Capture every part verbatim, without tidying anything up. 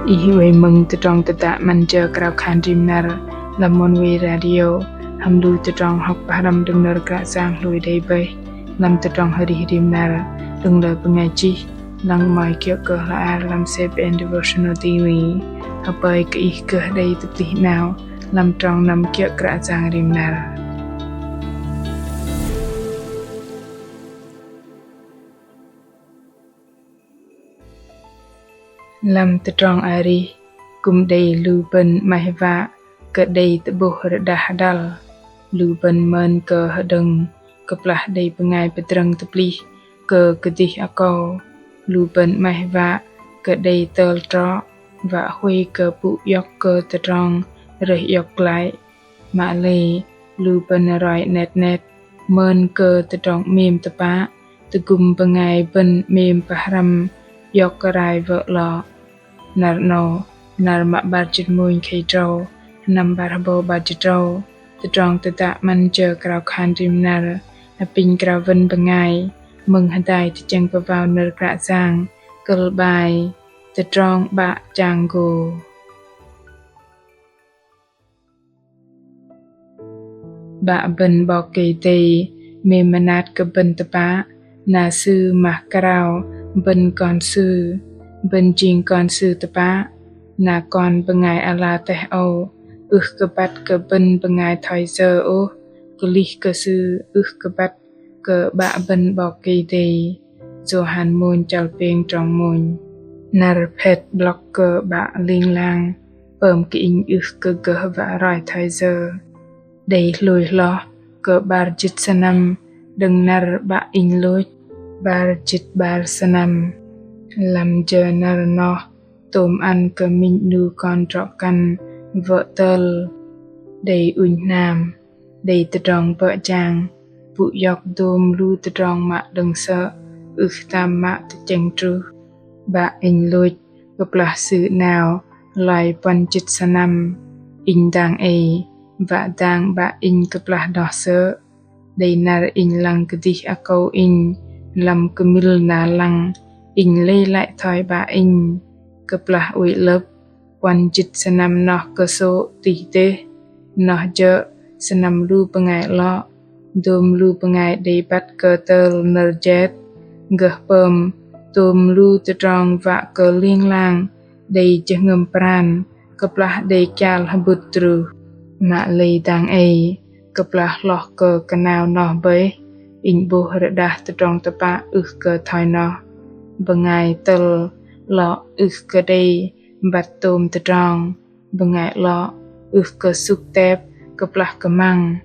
Ih oei mơ̆ng tơdrong tơdă 'Măn jơ krao khan rim năr lăm Oneway Radio hăm lu tơdrong hŏk pơhrăm đơ̆ng nơ̆r Kră Yang hlôi đei bơih lăm tơdrong arih rim năr đơ̆ng lơ bơngai chih lăng mă kiơ̆ kơ hla ar lăm C B N Devotional Daily. Hơpơi kơ ih gơh đei tơplih 'nao lăm trong năm kiơ̆ Kră Yang rim năr. Lăm tơdrong arih, kư̆m đei lu bơ̆n 'maih wă kơ đei tơ'bôh rơđah hơdăl. Lu bơ̆n mơn kơ hơđơ̆ng kơplah đei bơngai pơdrơ̆ng tơplih kơ kơdih akâu. Lu bơ̆n 'maih wă kơ đei tơl trŏ, wă huay kơ pŭ iŏk kơ tơdrong rơih iŏk glăi. Mă lei lu bơ̆n roi 'net 'net mơn kơ tơdrong 'mêm tơpă, tơgŭm bơngai bơ̆n 'mêm pơhrăm iŏk rai wơ̆ 'lŏ. Năr 'nâu, năr mă 'bar jĭt mônh khei tơdrâu, sơnăm 'bar hơbâu 'bar jĭt tơdrâu, tơdrong tơdă 'Măn jơ krao khan rim năr apinh krao wơ̆n bơngai mơ̆ng hơdai tơchĕng pơwao nơ̆r Kră Yang, kơ̆l 'bai Tơdrong 'Bă chang gô. 'Bă bơ̆n 'Bok Kei-Dei mêm mơnat kơ bơ̆n tơpă, na Sư mah krao bơ̆n kon Sư, bơ̆n jing kon Sư tơpă, na kon bơngai ala teh âu ưh kơ băt kơ bơ̆n bơngai thoi yơ ôh, kơlih kơ Sư ưh kơ băt kơ 'Bă bơ̆n 'Bok Kei-Dei. Yôhan mônh chăl pêng trong mônh. Năr phet 'blŏk kơ 'Bă ling lang, pơm kơ inh ưh kơ gơh wă roi thoi yơ. Đei hlôi hloh kơ 'bar jĭt sơnăm đơ̆ng năr 'Bă inh lôch, 'bar jĭt 'bar sơnăm. Lăm jơ năr noh, tôm ăn kơ minh 'nu kon trŏ kăn wơ̆ tơl, đei ŭnh hnam, đei tơdrong bơ̆ jang, pŭ iŏk dôm lu tơdrong mă đơ̆ng sơ̆ ưh tam mă tơchĕng truh. 'Bă inh lôch kơplah sư 'nao loi puăn jĭt sơnăm. Inh dang ei wă dang 'bă inh kơplah noh sơ̆. Đei năr inh lăng kơdih akâu inh lăm kơmil na lăng, inh lei lăi thoi 'bă inh. Kơplah oei 'lơ̆p, puăn jĭt sơnăm noh kơsô̆ tih dêh. Noh jơ̆ sơnăm lu bơngai 'lŏ, dôm lu bơngai đei băt kơ tơl nơ̆r jet, gơh pơm tôm lu tơdrong wă kơ ling lang đei jơhngơ̆m pran kơplah đei kial hơbŭt truh. Mă lei dang ei, kơplah hloh kơ kơnao noh bơih, inh 'bôh rơđah tơdrong tơpă ưh kơ thoi noh. Bơngai tơl 'lŏ ưh kơ đei băt tôm tơdrong, bơngai 'lŏ ưh kơ sŭk tep kơplah kơmăng.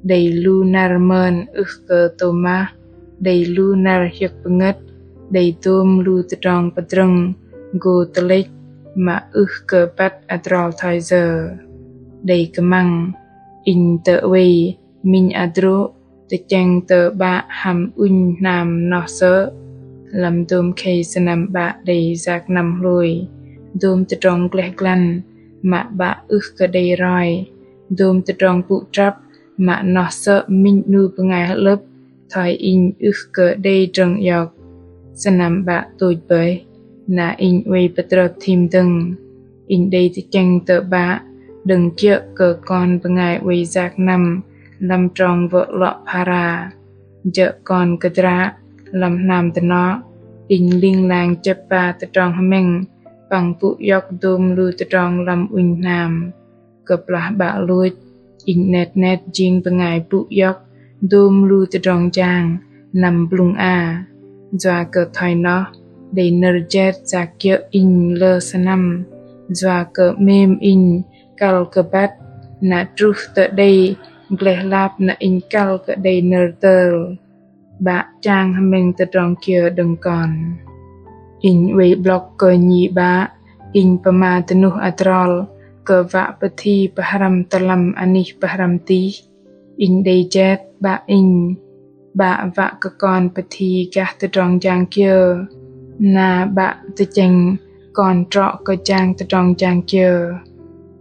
Đei lu năr mơn ưh kơ tôm mah, đei lu năr hiơ̆k pơngơ̆t, đei dôm lu tơdrong pơdrơ̆ng gô tơlĕch mă ưh kơ băt adrol thoi yơ. Đei kơmăng, inh tơ oei minh adrô̆ tơchĕng tơ 'Bă hăm ŭnh hnam noh sơ̆. Lăm dôm khei sơnăm 'Bă đei yak năm hlôi, dôm tơdrong gleh glăn mă 'Bă ưh kơ đei roi, dôm tơdrong pŭ trăp mă noh sơ̆ minh 'nu bơngai hơ'lơ̆p thoi inh ưh kơ đei drơ̆ng iŏk. Sơnăm 'Bă tôch bơih, na inh oei pơtrơp thim dơ̆ng. Inh đei tơchĕng tơ 'Bă đơ̆ng kiơ̆ kơ kon bơngai oei yak năm lăm trong wơ̆ 'lŏ phara. Jơ̆ kon kơdră lăm hnam dơnŏ, inh ling lang chĕp ba tơdrong hơmĕng păng pŭ iŏk dôm lu tơdrong lăm ŭnh hnam. Kơplah 'Bă lôch, inh 'net 'net jing bơngai pŭ iŏk dôm lu tơdrong jang năm blŭng a. Yua kơ thoi noh, đei nơ̆r jet yak kiơ̆ inh lơ sơnăm. Yua kơ 'mêm inh kăl kơ băt, na truh tơ đei gleh lap na inh kăl kơ đei nơ̆r tơl. 'Bă chang hơmĕng tơdrong kiơ đơ̆ng kon? Inh oei 'blŏk kơ nhi 'Bă, inh pơma dơnuh adrol kơ wă pơthi pơhrăm tơ lăm anih pơhrăm tih. Inh đei jet 'Bă inh. 'Bă wă kơ kon pơthi gah tơdrong jang kiơ? Na 'Bă tơchĕng kon trŏ kơ jang tơdrong jang kiơ?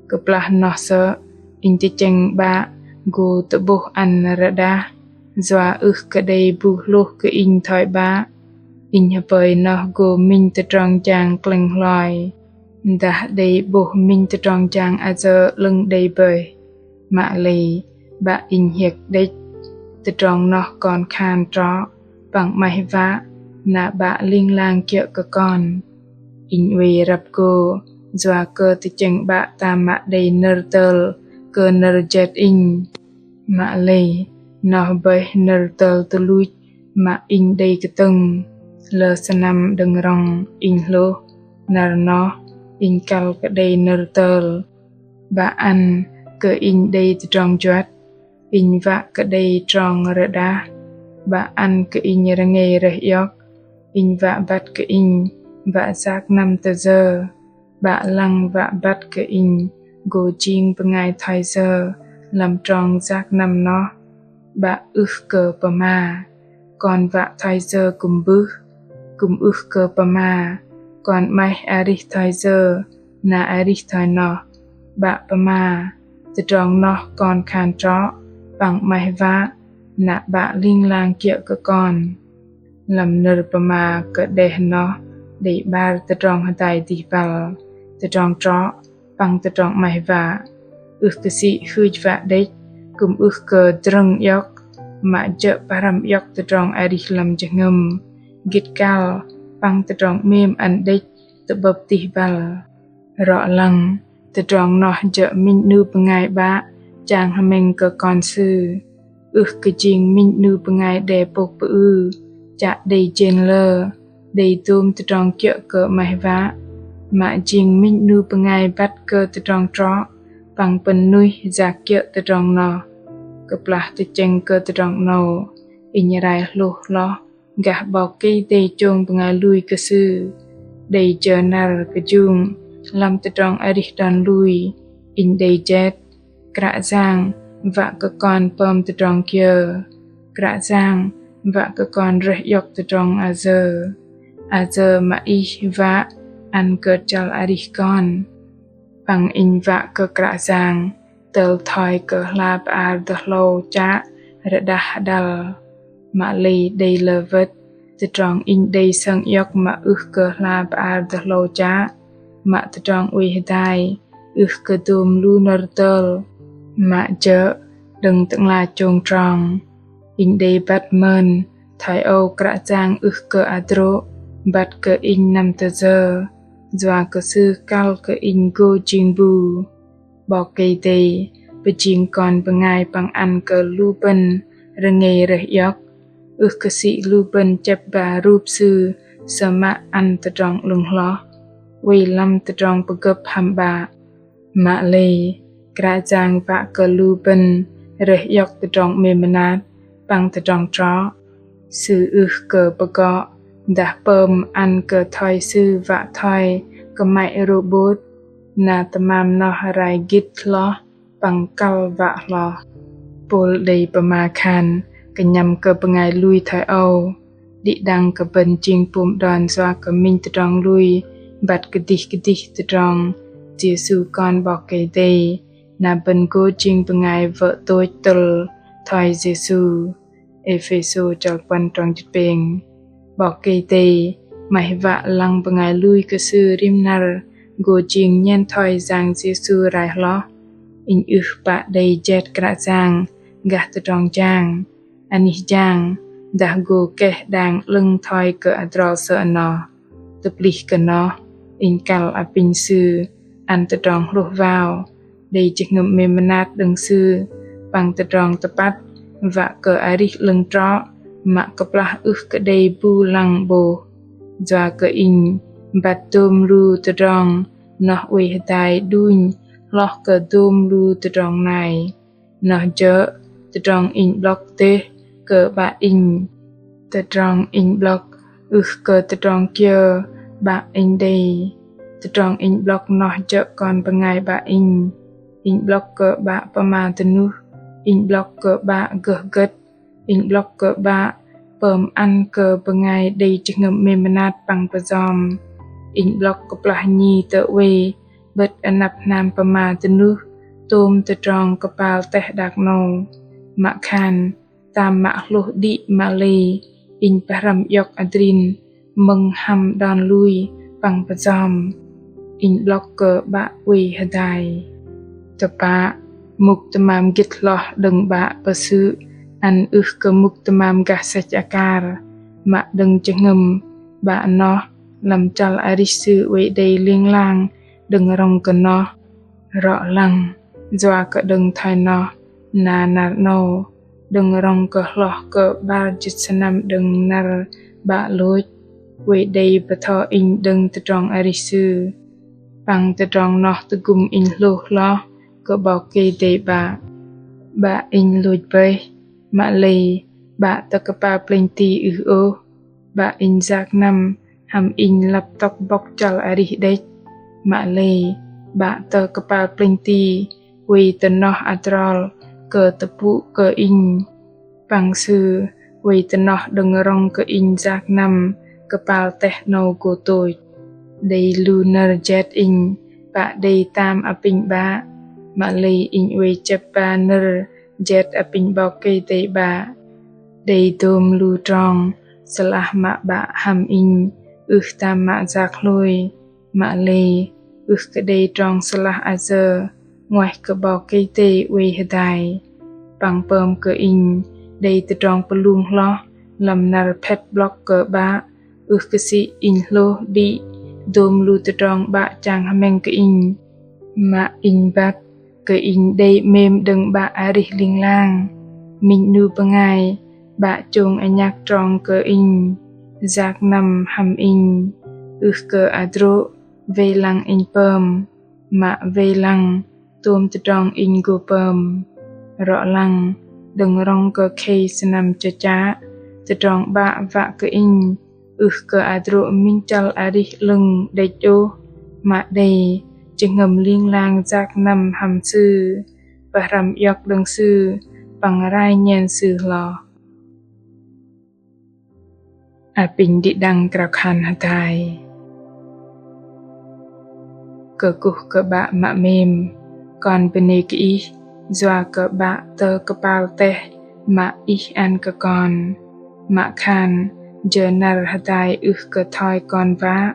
Kơplah noh sơ̆, inh tơchĕng 'Bă gô tơ'bôh ăn rơđah, yua ưh kơ đei bu hlôh kơ inh thoi 'Bă. Inh hơpơi noh gô minh tơdrong jang klĕng hloi. Dah đei 'bôh minh tơdrong jang ayơ 'lơ̆ng đei bơih. Mă lei 'Bă inh hiĕk đĕch, tơdrong noh kon khan trŏ păng 'maih wă na 'Bă ling lang kiơ̆ kơ kon. Inh oei răp gô, yua kơ tơchĕng 'Bă tam mă đei nơ̆r tơl kơ nơ̆r jet inh. Mă lei noh bơih nơ̆r tơl tơluch mă inh đei kơtơ̆ng. Lơ sơnăm đơ̆ng rŏng inh hlôh, năr noh inh kăl kơ đei nơ̆r tơl. 'Bă ăn kơ inh đei tơdrong juăt, inh wă kơ đei trong rơđah. 'Bă ăn kơ inh rơngei rơih iŏk, inh wă băt kơ inh wă yak năm tơ yơ. 'Bă lăng wă băt kơ inh gô jing bơngai thoi yơ lăm trong yak năm noh. 'Bă ưh kơ pơma kon wă thoi yơ kư̆m bưh, kư̆m ưh kơ pơma kon 'maih arih thoi yơ na arih thoi noh. 'Bă pơma tơdrong noh kon khan trŏ păng 'maih wă na 'Bă ling lang kiơ̆ kơ kon. Lăm nơ̆r pơma kơ đeh noh đei 'bar tơdrong hơdai dih băl: tơdrong trŏ păng tơdrong 'maih wă. Ưh kơ sĭ hưch wă đĕch, kư̆m ưh kơ drơ̆ng iŏk, mă jơ̆ pơhrăm iŏk tơdrong arih lăm jơhngơ̆m, gĭt kăl păng tơdrong 'mêm ăn đĕch tơ'bơ̆p dih băl. Rŏ lăng tơdrong noh jơ̆ minh 'nu bơngai 'Bă chang hơmĕng kơ kon Sư. Ưh kơ jing minh 'nu bơngai đe pôk pơư, chă đei jên lơ, đei dôm tơdrong kiơ̆ kơ 'maih wă, mă jing minh 'nu bơngai băt kơ tơdrong trŏ păng pơ̆n nuih yak kiơ̆ tơdrong noh. Kơplah tơchĕng kơ tơdrong 'nâu, inh rai hlôh hloh gah 'Bok Kei-Dei chông bơngai lui kơ Sư. Đei jơ năr kơjung lăm tơdrong arih đon lui, inh đei jet: Kră Yang wă kơ kon pơm tơdrong kiơ? Kră Yang wă kơ kon rơih iŏk tơdrong ayơ? Ayơ mă Ih wă ăn kơ chăl arih kon? Păng inh wă kơ Kră Yang tơl thoi kơ hla bơar dơhlâu chă rơđah hơđăl. Mă lei đei lơ wơ̆t tơdrong inh đei sơng iŏk mă ưh kơ hla bơar dơhlâu chă, mă tơdrong oei hơdai ưh kơ dôm lu nơ̆r tơl, mă jơ̆ đơ̆ng Tơ'ngla chông trong. Inh đei băt mơn thoi âu Kră Yang ưh kơ hơdrô̆ băt kơ inh năm tơ yơ, yua kơ Sư kăl kơ inh gô jing bu. 'Bok Kei-Dei pơjing kon bơngai păng ăn kơ lu bơ̆n rơngei rơih iŏk. Ưh kơ sĭ lu bơ̆n chĕp ba rup Sư sơmă ăn tơdrong 'lơ̆ng hloh, oei lăm tơdrong pơgơ̆p hăm 'Bă. Mă lei Kră Yang wă kơ lu bơ̆n rơih iŏk tơdrong 'mêm mơnat păng tơdrong trŏ. Sư ưh kơ pơgŏ dah pơm ăn kơ thoi Sư wă thoi kơmăy robot, na tơmam noh rai gĭt hloh păng kăl wă hloh. Pôl đei pơma khan kơnhăm kơ bơngai lui thoi âu: Đĭ đăng kơ bơ̆n jing pôm đon yua kơ minh tơdrong lui băt kơdih kơdih tơdrong Yêsu Kon 'Bok Kei-Dei, na bơ̆n gô jing bơngai wơ̆ tôch tơl thoi Yêsu. Êphêsô chăl puăn trong jĭt pêng. 'Bok Kei-Dei 'maih wă lăng bơngai lui kơ Sư rim năr gô jing nhen thoi Yang Yêsu rai hloh. Inh ưh pă đei jet Kră Yang gah tơdrong jang, anih jang, dah gô keh đang 'lơ̆ng thoi kơ adrol sơ̆ noh. Tơplih kơ noh, inh kăl apinh Sư ăn tơdrong hlôh wao, đei jơhngơ̆m 'mêm mơnat đơ̆ng Sư, păng tơdrong tơpăt wă kơ arih 'lơ̆ng trŏ, mă kơplah ưh kơ đei bu lăng 'bôh. Yua kơ inh băt dôm lu tơdrong noh oei hơdai đunh hloh kơ dôm lu tơdrong nai. Noh jơ̆ tơdrong inh 'blŏk dêh kơ 'Bă inh. Tơdrong inh 'blŏk ưh kơ tơdrong kiơ 'Bă inh đei. Tơdrong inh 'blŏk noh jơ̆ kon bơngai 'Bă inh. Inh 'blŏk kơ 'Bă pơma dơnuh. Inh 'blŏk kơ 'Bă gơh gơ̆t. Inh 'blŏk kơ 'Bă pơm ăn kơ bơngai đei jơhngơ̆m 'mêm mơnat păng pơyom. Inh 'blŏk kơplah nhi tơ oei 'bơ̆t anăp hnam pơma dơnuh tôm tơdrong kơpal teh đak 'nâu. Mă khan tam mă hlôh đĭ mă lei, inh pơhrăm iŏk adrin mơ̆ng hăm đon lui păng pơyom. Inh 'blŏk kơ 'Bă oei hơdai. Tơpă, mŭk tơmam gĭt hloh đơ̆ng 'Bă pơsư̆ ăn ưh kơ mŭk tơmam gah sĕch akar, mă đơ̆ng jơhngơ̆m 'Bă noh lăm chăl arih Sư oei đei ling lang đơ̆ng rŏng kơ noh. Rŏ lăng, yua kơ đơ̆ng thoi noh, na năr 'nâu, đơ̆ng rŏng kơ hloh kơ 'bar jĭt sơnăm đơ̆ng năr 'Bă lôch, oei đei bơtho inh đơ̆ng tơdrong arih Sư. Păng tơdrong noh tơgŭm inh hlôh hloh kơ 'Bok Kei-Dei 'Bă. 'Bă inh lôch bơih, mă lei 'Bă tơ kơpal plĕnh ti ưh ôh. 'Bă inh yak năm hăm inh lăp tŏk bŏk chăl arih đĕch. Mă lei 'Bă tơ kơpal plĕnh ti oei tơ noh adrol kơ tơpŭ kơ inh. Păng Sư oei tơ noh đơ̆ng rŏng kơ inh yak năm kơpal teh 'nâu gô tôch. Đei lu nơ̆r jet inh pă đei tam apinh 'Bă, mă lei inh oei chĕp ba nơ̆r jet apinh 'Bok Kei-Dei 'Bă. Đei dôm lu trong sơlah mă 'Bă hăm inh ưh tam mă yak hlôi, mă lei ưh kơ đei trong sơlah ayơ 'nguaih kơ 'Bok Kei-Dei oei hơdai. Păng pơm kơ inh đei tơdrong pơlung hloh lăm năr phĕt 'blŏk kơ 'Bă, ưh kơ sĭ inh hlôh đĭ dôm lu tơdrong 'Bă chang hơmĕng kơ inh. Mă inh băt kơ inh đei 'mêm đơ̆ng 'Bă arih ling lang. Minh 'nu bơngai 'Bă chông anhăk trong kơ inh, yak năm hăm inh, ưh kơ hơdrô̆ wei lăng inh pơm, mă wei lăng tôm tơdrong inh gô pơm. Rŏ lăng, đơ̆ng rŏng kơ khei sơnăm chơchă, tơdrong 'Bă wă kơ inh ưh kơ hơdrô̆ minh chăl arih 'lơ̆ng đĕch ôh, mă đei jơhngơ̆m ling lang yak năm hăm Sư, pơhrăm iŏk đơ̆ng Sư, păng rai nhen Sư hloh. Apinh đĭ đăng krao khan hơdai. Kơkuh kơ 'Bă mă 'mêm, kon bơnê kơ Ih, yua kơ 'Bă tơ kơpal teh mă Ih ăn kơ kon. Mă khan, jơ năr hơdai ưh kơ thoi kon wă,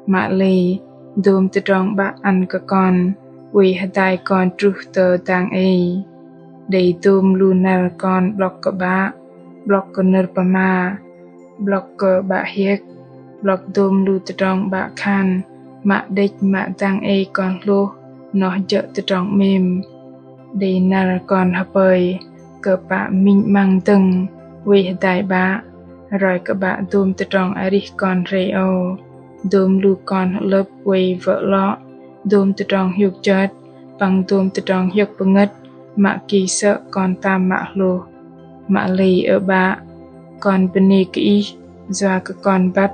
mă lei dôm tơdrong 'Bă ăn kơ kon oei hơdai kon truh tơ dang ei. Đei dôm lu năr kon 'blŏk kơ 'Bă, 'blŏk kơ nơ̆r pơma, 'blŏk kơ 'Bă hiĕk, 'blŏk dôm lu tơdrong 'Bă khan, mă đĕch mă dang ei kon hlôh, noh jơ̆ tơdrong 'mêm. Đei năr kon hơpơi kơ pă minh 'măng dơ̆ng oei hơdai 'Bă, roi kơ 'Bă dôm tơdrong arih kon hrei âu, dôm lu kon hơ'lơ̆p oei wơ̆ 'lŏ, dôm tơdrong hiôk chơt, păng dôm tơdrong hiôk pơngơ̆t, mă ki sơ̆ kon tam mă hlôh. Mă lei ơ 'Bă, kon bơnê kơ Ih, yua kơ kon băt,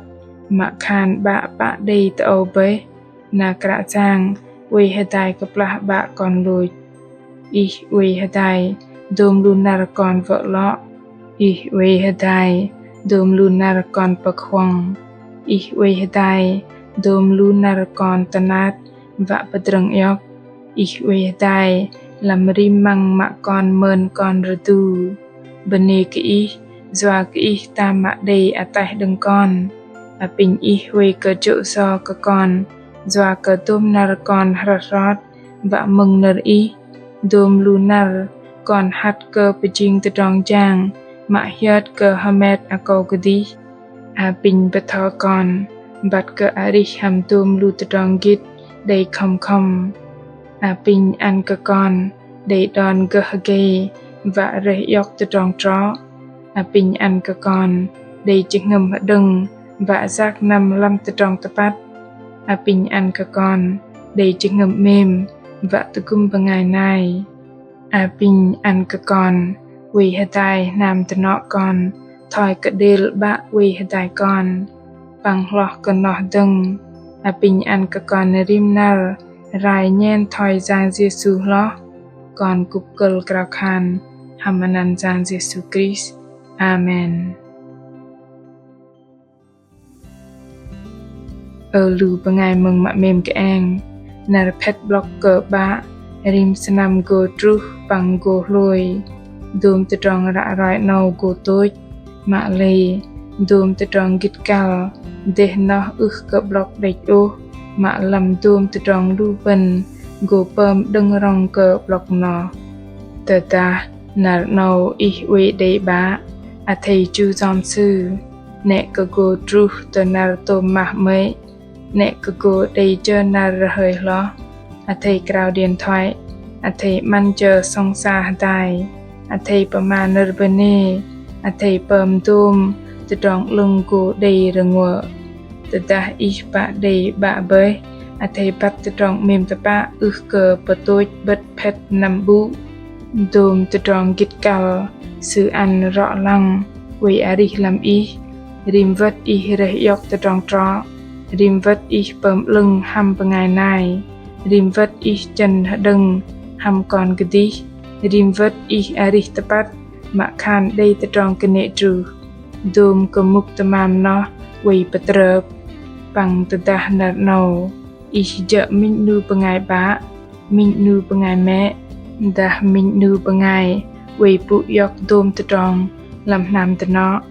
mă khan 'Bă pă đei tơ âu bơih, na Kră Yang oei hơdai kơplah 'Bă kon lôch. Ih oei hơdai dôm lu năr kon wơ̆ 'lŏ. Ih oei hơdai dôm lu năr kon pơkhuŏng. Ih oei hơdai dôm lu năr kon tơnat wă pơdrơ̆ng iŏk. Ih oei hơdai lăm rim 'măng mă kon mơn kon rơdu. Bơnê kơ Ih, yua kơ Ih tam mă đei ataih đơ̆ng kon. Apinh Ih huay kơ jô̆ so kơ kon, yua kơ dôm năr kon hrăt hrot wă mơ̆ng nơ̆r Ih. Dôm lu năr kon hăt kơ pơjing tơdrong jang, mă hiơt kơ hơmet akâu kơdih. Apinh bơtho kon băt kơ arih hăm dôm lu tơdrong gĭt đei khŏm khŏm. Apinh ăn kơ kon đei đon gơh hơgei wă rơih iŏk tơdrong trŏ. Apinh ăn kơ kon đei jơhngơ̆m hơđơ̆ng wă yak năm lăm tơdrong tơpăt. Apinh ăn kơ kon đei jơhngơ̆m 'mêm wă tơgŭm bơngai nai. Apinh ăn kơ kon oei hơdai hnam dơnŏ kon thoi kơđêl 'Bă oei hơdai kon. Păng hloh kơ noh dơ̆ng, apinh ăn kơ kon rim năr rai nhen thoi Yang Yêsu hloh. Kon kŭp kơ̆l krao khan hăm anăn Yang Yêsu Krist. Amen. Ơ lu bơngai mơ̆ng mă 'mêm kơeng, năr phĕt 'blŏk kơ 'Bă, rim sơnăm gô truh păng gô hlôi. Dôm tơdrong ră roi 'nâu gô tôch, mă lei dôm tơdrong gĭt kăl dêh noh ưh kơ 'blŏk đĕch ôh. mă lăm dôm tơdrong lu bơ̆n gô pơm đơ̆ng rŏng kơ 'blŏk noh. Tơdah năr 'nâu ih oei đei 'bă, athei chu yom sư, 'nĕ kơ gô truh tơ năr tôm mah 'mơ̆i, 'nĕ kơ gô đei jơ năr rơhơi hloh, athei krao điện thoại, athei 'măn jơ sŏng sa hơdai, athei pơma nơ̆r bơnê, athei pơm dôm tơdrong 'lơ̆ng gô đei rơnguơ. Tơdah ih pă đei 'bă bơih, athei băt tơdrong 'mêm tơpă ưh kơ pơtôch 'bơ̆t phĕt năm 'bŭ. Dôm tơdrong gĭt kăl, sư ăn rŏ lăng oei arih lăm ih, rim wơ̆t ih rơih iŏk tơdrong trŏ, rim wơ̆t ih pơm 'lơ̆ng hăm bơngai nai, rim wơ̆t ih chơ̆n hơđơ̆ng hăm kon kơdih, rim wơ̆t ih arih tơpăt mă khan đei tơdrong kơnê̆ truh. Dôm kơmŭk tơmam noh oei pơtrơp. Păng tơdah năr 'nâu ih jơ̆ minh 'nu bơngai 'bă, minh 'nu bơngai mĕ, dah minh 'nu bơngai oei pŭ iŏk dôm tơdrong lăm hnam dơnŏ,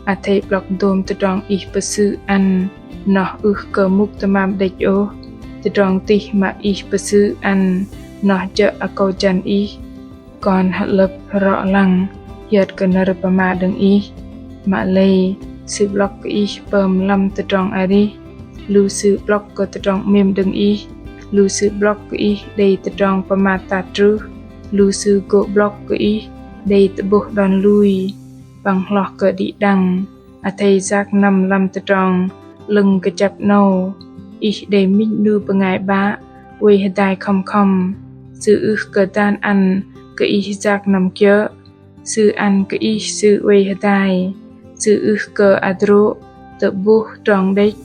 athei 'blŏk dôm tơdrong ih pơsư̆ ăn noh ưh kơ mŭk tơmam đĕch ôh. Tơdrong tih mă ih pơsư̆ ăn noh jơ̆ akâu jăn ih. Kon hơ'lơ̆p rŏ lăng hiơt kơ nơ̆r pơma đơ̆ng ih. Mă lei, sư 'blŏk kơ ih pơm lăm tơdrong arih, lu sư 'blŏk kơ tơdrong 'mêm đơ̆ng ih, lu sư 'blŏk kơ ih đei tơdrong pơmat tat truh, lu sư gô 'blŏk kơ ih đei tơ'bôh đon lui. Păng hloh kơ đĭ đăng, athei yak năm lăm tơdrong 'lơ̆ng kơjăp 'nâu, ih đei minh 'nu bơngai 'bă oei hơdai khŏm khŏm, sư ưh kơ dan ăn kơ ih yak năm kiơ̆. Sư ăn kơ ih sư oei hơdai, sư ưh kơ hơdrô̆ tơ'bôh trong đĕch,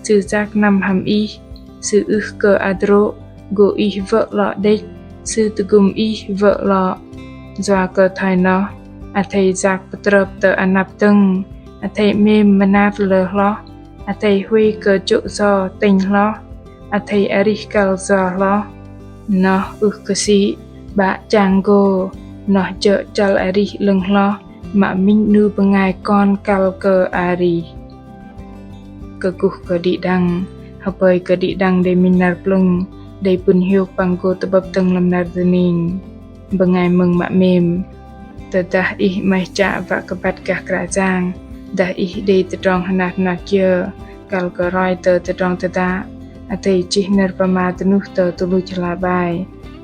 sư yak năm hăm ih, sư ưh kơ hơdrô̆ gô ih wơ̆ 'lŏ đĕch, sư tơgŭm ih wơ̆ 'lŏ. Yua kơ thoi noh, athei yak pơtrơp tơ anăp dơ̆ng, athei 'mêm mơnat lơ hloh, athei huay kơ jô̆ yo tĕnh hloh, athei arih kăl yo hloh. Noh ưh kơ sĭ 'bă chang gô, noh jơ̆ chăl arih 'lơ̆ng hloh mă minh 'nu bơngai kon kăl kơ arih. Kơkuh kơ đĭ đăng, hơpơi kơ đĭ đăng đei minh năr plơ̆ng, đei pŭn hiôk păng gô tơ'bơ̆p dơ̆ng lăm năr dơning. Bơngai mơ̆ng mă 'mêm. Tơdah ih 'maih chă wă kơ băt gah Kră Yang, dah ih đei tơdrong hơnat hơnat kiơ, kăl kơ roi tơ tơdrong tơdă, athei chih nơ̆r pơma dơnuh tơ tơluch hla bơar,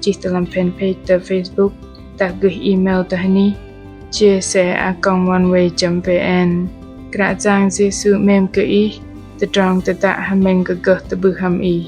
chih tơ lăm fanpage tơ Facebook, dah gơih email tơ hơnih chia sẻ a còng oneway chấm vn. Kră Yang Yêsu 'mêm kơ ih, tơdrong tơdă hơmĕng kơ gơh tơ'bưh hăm ih.